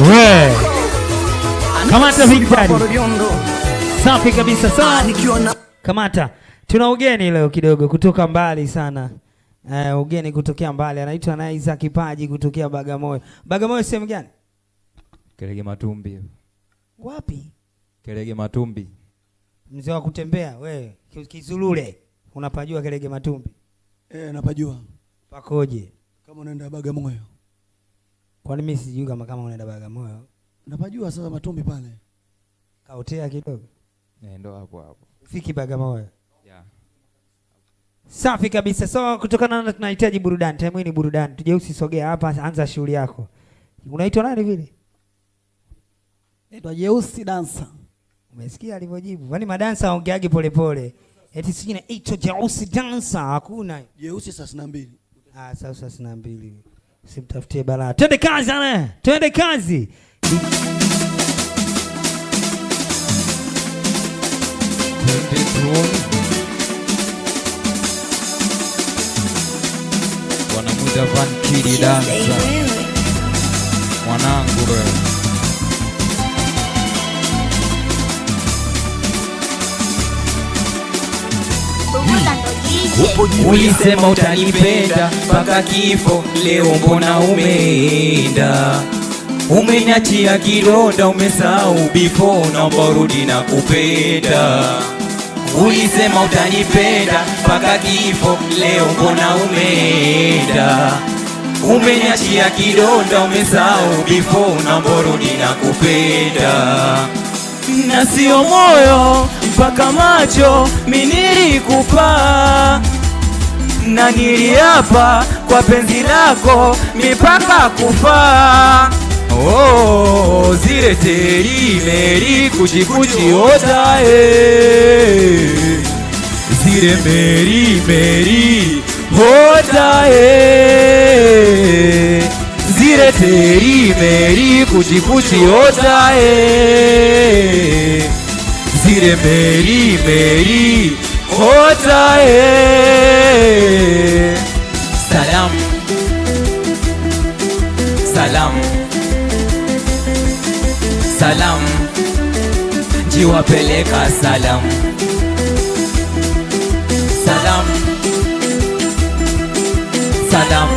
We. Kamata Big Daddy. Safi kabisa sana. Kamata. Tuna ugeni leo kidogo kutoka mbali sana. Ugeni kutokea mbali, anaitwa Naiza Kipaji kutokea Bagamoyo. Bagamoyo sehemu gani? Kerege Matumbi. Wapi? Kerege Matumbi. Mzee wa kutembea wewe, Kizulule. Unapajua Kerege Matumbi? Napajua. Pakoje? Kama unaenda Bagamoyo. Kwani mimi sijui kama unaenda Bagamoyo. Napajua sasa Matumbi pale. Kaotea kidogo. Ndo hapo hapo. Fiki Bagamoyo. Yeah. Safi kabisa. So kutokana na tunahitaji burudani. Time hii ni burudani. Tuje usisogea hapa, anza shughuli yako. Unaitwa nani vile? Naitwa Jeusi Dancer. Umesikia alivyojibu? Yaani madansa waongeage pole pole. Eti sijui naitwa Jeusi Dancer, hakuna. Jeusi saa 62. Ah, saa 62. Simtafutie balaa. Twende kazi ana. Twende kazi. Twende tuone. Wanamuita Van Kidi Dancer. Mwanangu wewe. Ulisema utanipenda mpaka kifo, leo mbona umeenda? Umeniachia kidonda, umesahau before, naomba urudi na kupenda. Ulisema utanipenda mpaka kifo, leo mbona umeenda? Umeniachia kidonda, umesahau before, naomba urudi na kupenda. Na sio moyo mpaka macho mimi nilikupa, na niliapa kwa penzi lako mipaka kufa. Oh, zile teri meri kuchi kuchi ota zile meri meri ota zile teri meri kuchi kuchi ota zile meri meri ota Salam salam salam, jiwapeleka salam salam salam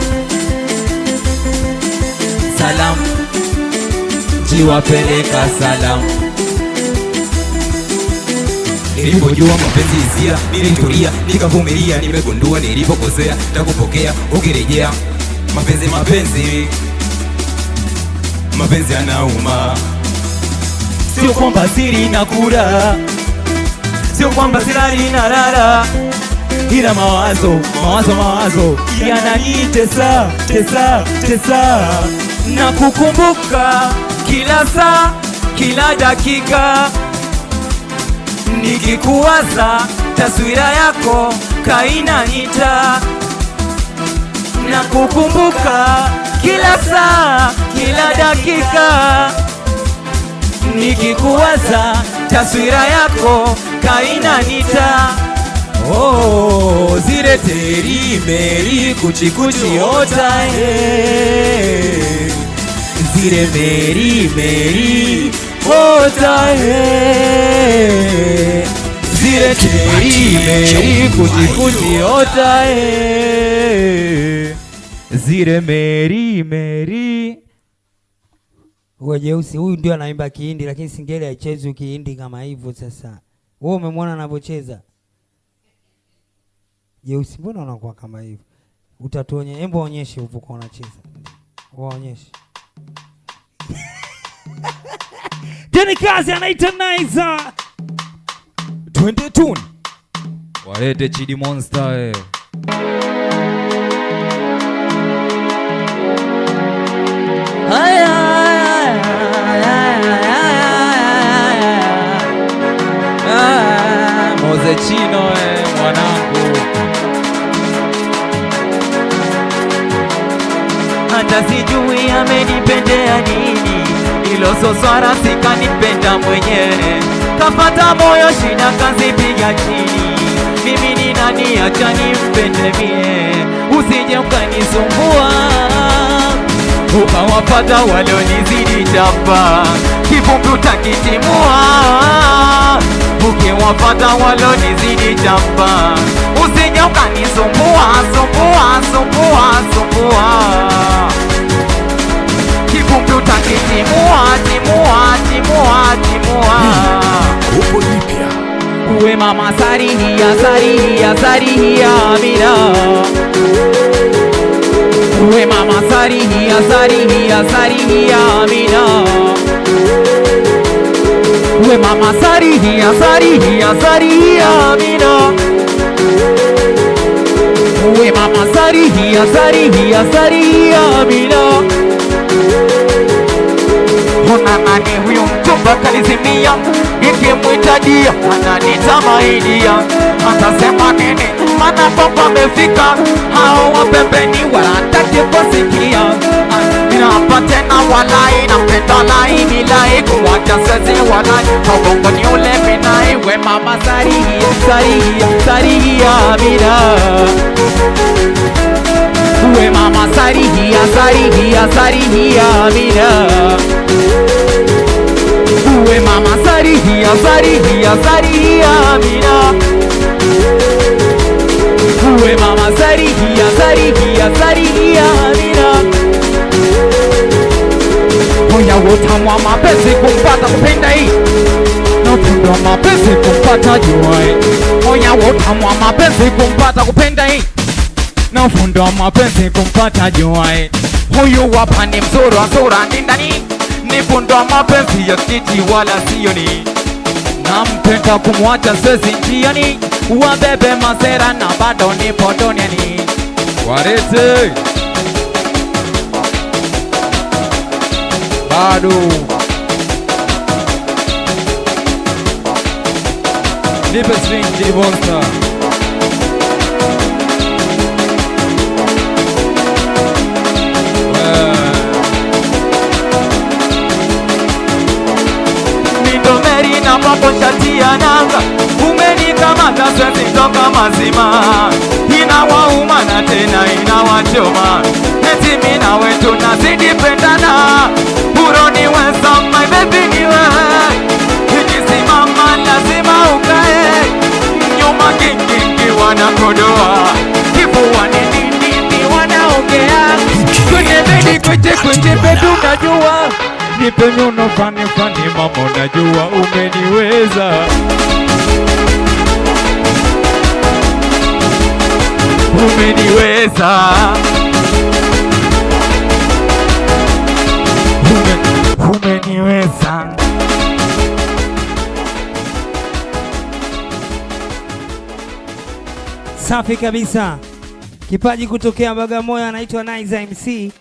salam, jiwapeleka salam. Nilipojua mapenzi hisia, nilitulia, nikavumilia, nimegundua nilipokosea, nakupokea ukirejea. Mapenzi mapenzi mapenzi yanauma. Sio kwamba siri nakula, sio kwamba silali nalala, ila mawazo mawazo mawazo yananitesa tesa tesa. Nakukumbuka kila saa kila dakika, nikikuwaza taswira yako kainanita. Nakukumbuka kila saa kila dakika, nikikuwaza taswira yako kainanita. Oh, zile teri meri kuchi kuchi ota zile meri meri ota zile teri meri kuchi kuchi ota zile meri meri. Huyo Jeusi huyu ndio anaimba Kihindi, lakini singeli haichezwi Kihindi kama hivyo. Sasa wewe umemwona anavyocheza Jeusi, mbona unakuwa kama hivyo? Utatuonyesha, hebu onyeshe upo unacheza. Waonyeshe. Tena kazi anaitwa Naiza. Twende tune. Walete Chidi Monster. Haya Moze Chino mwanangu. Hata sijui amenipendea nini, ilo soswara sikanipenda mwenyewe. Kafata moyo shida kazipiga chini, mimi ni nani acha nimpende mie? Usije ukanisumbua, Ukawapata walionizidi chapa, kivumbi utakitimua. Ukiwapata walionizidi chapa, usije ukanisumbua, sumbua, sumbua, sumbua. Kivumbi utakitimua, timua, timua, timua. Kopo jipya. Uwe mama sarihia, sarihia, sarihia Amina. Uwe mama sarihia, sarihia, sarihia Amina. Uwe mama sarihia, sarihia, sarihia Amina. Uwe mama sarihia, sarihia, sarihia Amina. Ona nani huyu mchumba kalizimia, nikimwita dia ananitamainia. Atasema nini? Maana papa amefika, hao wa pembeni wala hataki kusikia. Ninampa tena walai, nampenda lai milai, kuwacha siwezi walai, kwa ni ule minai. We mama sarihia, sarihia, sarihia Amina. We mama sarihia, sarihia, sarihia Amina. Uwe mama sarihia, sarihia, sarihia Amina. Uwe mama sarihia, sarihia, sarihia Amina. Oya utamu wa mapenzi kumpata kupenda hii, na upendo wa mapenzi kumpata jua. Oya utamu wa mapenzi kumpata kupenda hii, na ufundo wa mapenzi kumpata jua. Huyu hapa ni mzuri wa sura ni ndani, ni fundo wa mapenzi ya kiti wala sioni. Nampenda kumwacha siwezi njiani, wabebe masera na bado nipo duniani. Warete bado nipe string Jimmy Monster. Mindomeri na mambo shatia nanga, umenikamata siwezi toka mazima. Inawauma na tena inawachoma, eti mimi na wewe tunazidi pendana. Uroni wesa my baby ni wewe, ikisimama lazima ukae. Nyuma kingingi wanakodoa, kifuani nini wanaongea. Kwenye bedi kweche kweche baby unajua, nipe nyuno fani fani mama unajua umeniweza. Umeniweza. Umeniweza. Safi kabisa. Kipaji kutokea Bagamoyo anaitwa Naizer MC.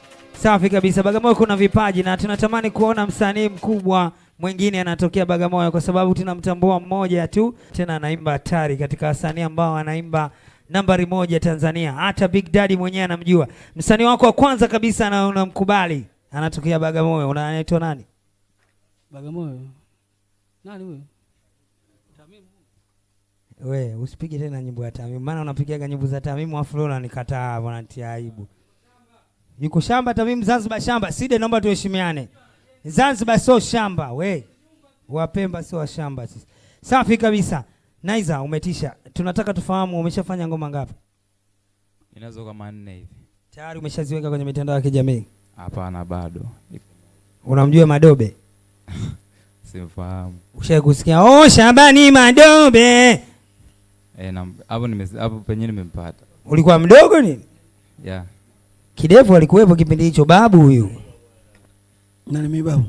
Safi kabisa. Bagamoyo kuna vipaji na tunatamani kuona msanii mkubwa mwingine anatokea Bagamoyo, kwa sababu tunamtambua mmoja tu, tena anaimba hatari katika wasanii ambao anaimba nambari 1 Tanzania. Hata Big Daddy mwenyewe anamjua. Msanii wako wa kwanza kabisa na unamkubali anatokea Bagamoyo, unaitwa nani? Bagamoyo. Nani huyo? Tamimu. We, usipige tena nyimbo ya Tamimu, maana unapigaga nyimbo za Tamimu afu leo unanikataa, unanitia aibu. Yuko shamba Tamimu, Zanzibar shamba. Side, naomba tuheshimiane. Zanzibar sio shamba, we. Wapemba sio shamba sisi. Safi kabisa. Naizer, umetisha. Tunataka tufahamu umeshafanya ngoma ngapi? Ninazo kama 4 hivi. Tayari umeshaziweka kwenye mitandao ya kijamii? Hapana bado. Unamjua Madobe? Simfahamu. Ushawahi kusikia oh Shabani Madobe? Hapo hapo penyewe nimempata. Ulikuwa mdogo nini? Yeah. Kidevu alikuwepo kipindi hicho babu huyu. Nani mimi babu?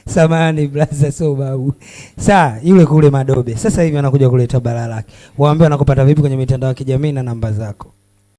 Samahani brother, so babu. Saa yule kule Madobe. Sasa hivi anakuja kuleta balaa lake. Waambie wanakupata vipi kwenye mitandao ya kijamii na namba zako.